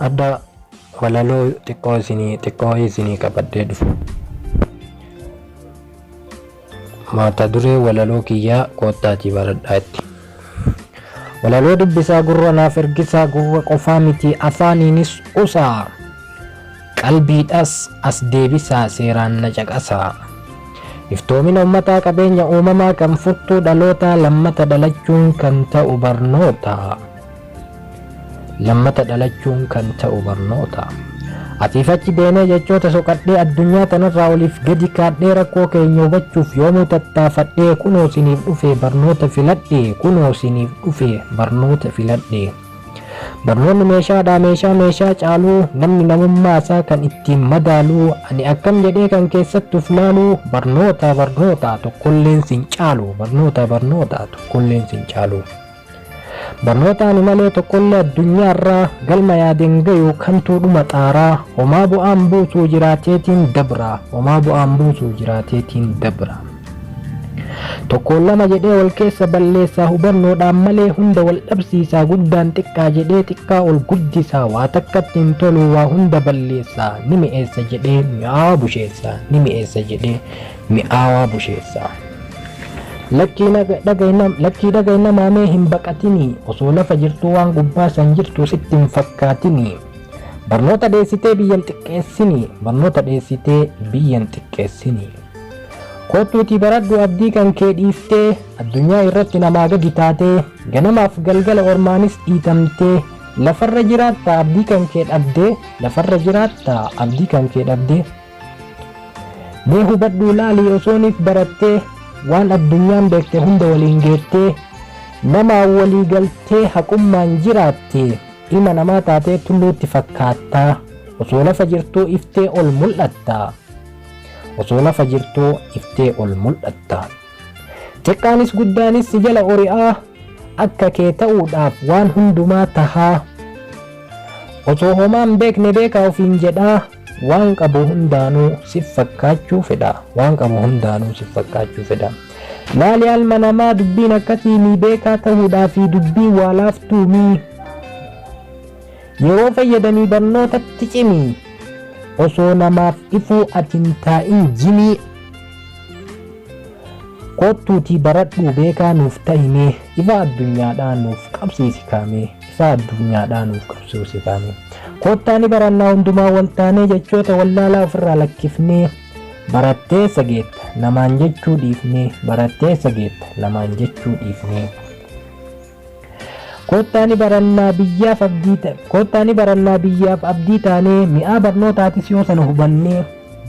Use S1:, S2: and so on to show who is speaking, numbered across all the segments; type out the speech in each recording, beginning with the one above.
S1: Adda walaloo xiqqoo isinii qabadhee dhufu. Mata duree walaloo kiyyaa koottaatii baradhaa itti. Walaloo dubbisaa gurra naaf ergisaa, gurra qofaa miti afaaniinis usaa. Qalbiidhas as deebisaa, seeraan na caqasaa. Iftoomina ummataa, qabeenya uumamaa kan furtuu dhalootaa, lammata dhalachuun kan ta'u barnoota. Lammata dhalachuun kan ta'u barnoota. Asiif achi deemee jechoota soqadhee, addunyaa tanarraa oliif gadi kaadhee, rakkoo keenya hubachuuf yoomuu tattaafadhee, kunoo siniif dhufe barnoota filadhee, kunoo siniif dhufe barnoota filadhee. Barnoonni meeshaadha, meeshaa meeshaa caaluu, namni namummaa isaa kan ittiin madaaluu, ani akkam jedhee kan keessatti uf laaluu. Barnoota, barnoota, tokkolleen sin caalu. Barnoota, barnoota, tokkolleen sin caalu. Barnoota ani malee tokkollee addunyaarraa galma yaadeen gayu kantuudhuma xaaraa, homaa bu'aan buusuu jiraateetiin dabra, homaa bu'aan buusuu jiraateetiin dabra. Tokkoon lama jedhee wal keessa balleessaa, hubannoodhaan malee hunda wal dhabsiisaa, guddaan xiqqaa jedhee xiqqaa ol guddisaa, waa takkatti hin tolu, waa hunda balleessaa, ni mi'eessa jedhee mi'aawaa busheessaa, ni mi'eessa jedhee mi'aawaa busheessaa. Lakkii dhaga'i namaa, mee hin baqatinii, osoo lafa jirtuu waan gubbaa san jirtu sitti hin fakkaatinii. Barnoota dheessitee biyyan xiqqeessinii, barnoota dheessitee biyyan xiqqeessinii. Kottuutii baradhu abdii kan kee dhiiftee, addunyaa irratti namaa gadi taatee, ganamaaf galgala ormaanis dhiitamtee lafarra jiraatta abdii kan kee dhabdee, lafarra jiraatta abdii kan kee dhabdee. Mee hubadhuu laalii, osooniif barattee waan addunyaan beekte hunda waliin geettee, namaa walii galtee haqummaan jiraatte, ilma namaa taatee tulluutti fakkaattaa, osoo lafa jirtuu iftee ol mul'atta. Osoo lafa jirtuu iftee ol mul'atta. Xiqqaanis guddaanis si jala ori'aa, akka kee ta'uudhaaf waan hundumaa tahaa. Osoo homaan beekne beekaa ofiin jedhaa, waan qabu hundaanuu sif fakkaachuu fedha. Waan qabu hundaanuu sif fakkaachuu fedha. Laali alma namaa, dubbiin akkasii ni beekaa ta'uudhaa fi dubbiin waa laaftuumii. Yeroo fayyadamii barnootatti cimii. Osoo namaaf ifuu ati hin taa'in jimii. Kottuutii baradhuu beekaa nuuf ta'imee, ifa addunyaadhaa nuuf qabsiisi kaamee, ifa addunyaadhaa nuuf qabsiisi kaamee. Kottaa ni barannaa hundumaa waltaanee, jechoota wallaalaa ofirraa lakkifnee, barattee sageetta namaan jechuu dhiifnee, barattee sageetta namaan jechuu dhiifnee. Kottaa ni barannaa biyyaaf abdii, kottaa ni barannaa biyyaaf abdii taanee, mi'aa barnootaatis yoo sana hubannee,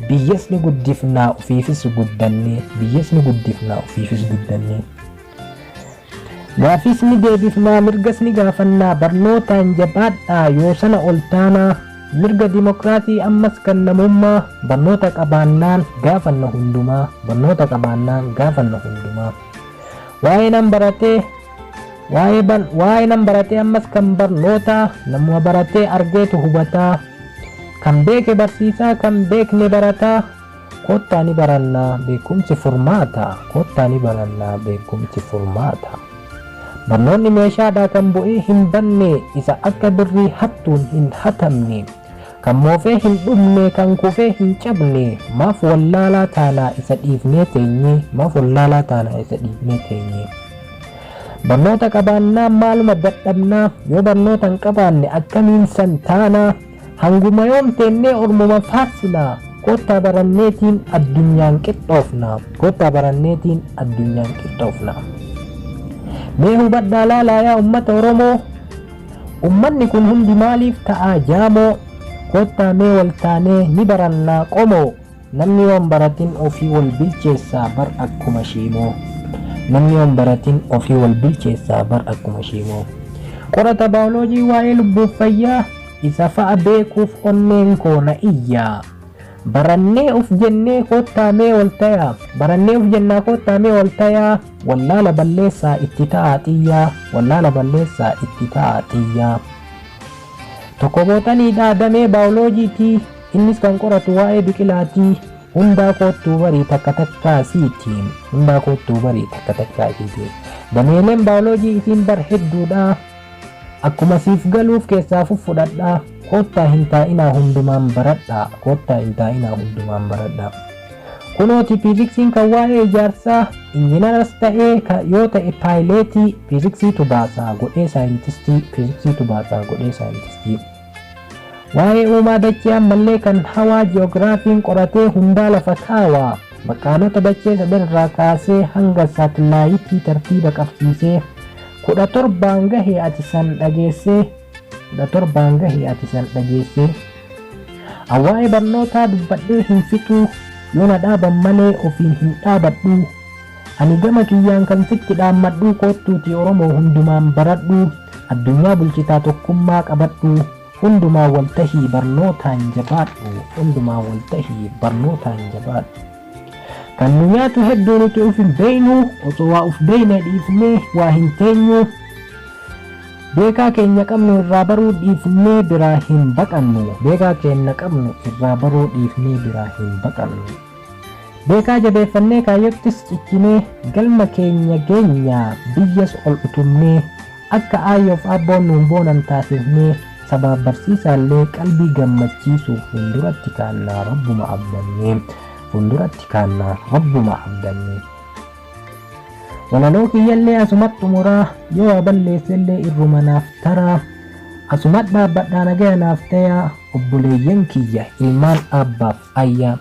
S1: biyyas ni guddifnaa ofiifis guddannee, biyyas ni guddifnaa ofiifis guddannee. Gaafis ni deebifnaa, mirgas ni gaafannaa, barnootaan jabaadhaa yoo sana ol taanaa, mirga dimokiraasii ammas kan namummaa, barnoota qabaannaan gaafanna hundumaa, barnoota qabaannaan gaafanna hundumaa. Waa'ee nan baratee waa'ee nan baratee ammas kan barnootaa, namuma baratee argeetu hubataa, kan beeke barsiisaa, kan beekne barataa. Kottaa ni barannaa, beekumsi furmaata, kottaa ni barannaa, beekumsi furmaata. Barnoonni meeshaadhaa kan bu'ee hin banne, isa akka birrii hattuun hin hatamne, kan moofee hin dhumne, kan kufee hin cabne. Maaf wallaalaa taanaa isa dhiifnee teenye? Maaf wallaalaa taanaa isa dhiifnee teenye? Barnoota qabaannaa maaluma dadhabnaa? Yoo barnoota hin qabaanne akkamiin san taanaa? Hanguma yoom teennee ormuma faarsinaa? Kottaa baranneetiin addunyaan qixxoofnaa, kottaa baranneetiin addunyaan qixxoofnaa. Mee hubadhaa laalaa yaa ummata Oromoo, ummanni kun hundi maaliif ta'aa jaamoo? Kottaa mee wal taanee ni barannaa qomoo. Namni yoon baratin ofii wal bilcheessaa bar akkuma shiimoo, namni yoon baratin ofii wal bilcheessaa bar akkuma shiimoo. Qorata baayoloojii waa'ee lubbuuf fayyaa, isa fa'a beekuuf onneen koo na iyyaa. Barannee uf jennee kottaa mee wal tayaa, barannee uf jennaa kottaa mee wal tayaa, wallaala balleessaa itti ta'aa xiyyaa, wallaala balleessaa itti ta'aa xiyyaa. Tokko bootaniidhaa damee baayoloojiitii, innis kan qoratu waa'ee biqilaatii. Hundaa koottuu barii takka takkaa siiti, hundaa koottuu barii takka takkaa siiti. Dameeleen baayoloojii isiin bar hedduudha. Akkuma siif galuuf keessaa fudhadhaa, koottaa hin taa'inaa hundumaan baradhaa, koottaa hin taa'inaa hundumaan baradhaa. Kunooti fiiziksiin kan waa'ee ijaarsaa, injinaras ta'ee yoo ta'e paayileetii, fiiziksiitu baasaa godhee saayintistii, fiiziksiitu baasaa godhee saayintistii. Waa'ee uumaa dachee ammallee kan hawaa ji'oogiraafiin qoratee hundaa lafa kaawaa, bakkaanota dachee sadanirraa kaasee hanga saatilaayitii tartiiba qabsiisee 17 gahee ati san dhageessee, 17 gahee ati san dhageessee. Waa'ee barnootaa dubbadhee hin fixuu, yoo na dhaaban malee ofiin hin dhaabadhu. Ani gama kiyyaan kan sitti dhaammadhu, koottuuti Oromoo hundumaan baradhu, addunyaa bulchitaa tokkummaa qabadhu, hundumaa waltahii barnootaan jabaadhu, hundumaa waltahii barnootaan jabaadhu. Kan nu nyaatu hedduu nuti uf hin beeynu, osoo waa uf beeyne dhiifnee waa hin teenyu. Beekaa keenya qabnu irraa baruu dhiifnee biraa hin baqannu, beekaa keenya qabnu irraa baruu dhiifnee biraa hin baqannu. Beekaa jabeeffannee kaayyottis ciccinee galma keenya geenya biyyas ol utumnee akka aayyoof abboon nuun boonan taasifnee sabaaf barsiisaallee qalbii gammachiisuuf fuulduratti kaannaa rabbuma abdannee, fuulduratti kaannaa rabbuma abdannee. Walaloo kiyyallee asumatti xumuraa, yoo waa balleessellee irruma naaf taraa, asumatti dhaabbadhaa nagaya naaf tayaa, obboleeyyan kiyya ilmaan abbaaf ayyaa.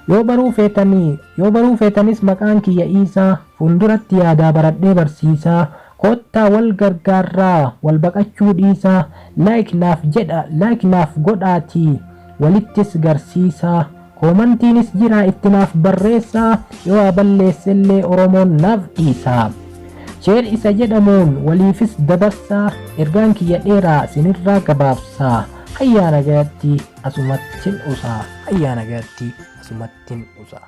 S1: Yoo baruu feetanii, yoo baruu feetanis maqaan kiyya Iisaa, fuulduratti yaadaa baradhee barsiisaa, koottaa wal gargaarraa wal baqachuu dhiisaa, like naaf jedha, like naaf godhaatii walittis garsiisaa, koomantiinis jira itti naaf barreessaa, yoo waa balleessellee Oromoon naaf dhiisaa. Share isa jedhamuun waliifis dabarsaa, ergaan kiyya dheeraa sinirraa gabaabsaa, hayyaa nagaatti asumattin usaa, hayyaa nagaatti asumattin usaa.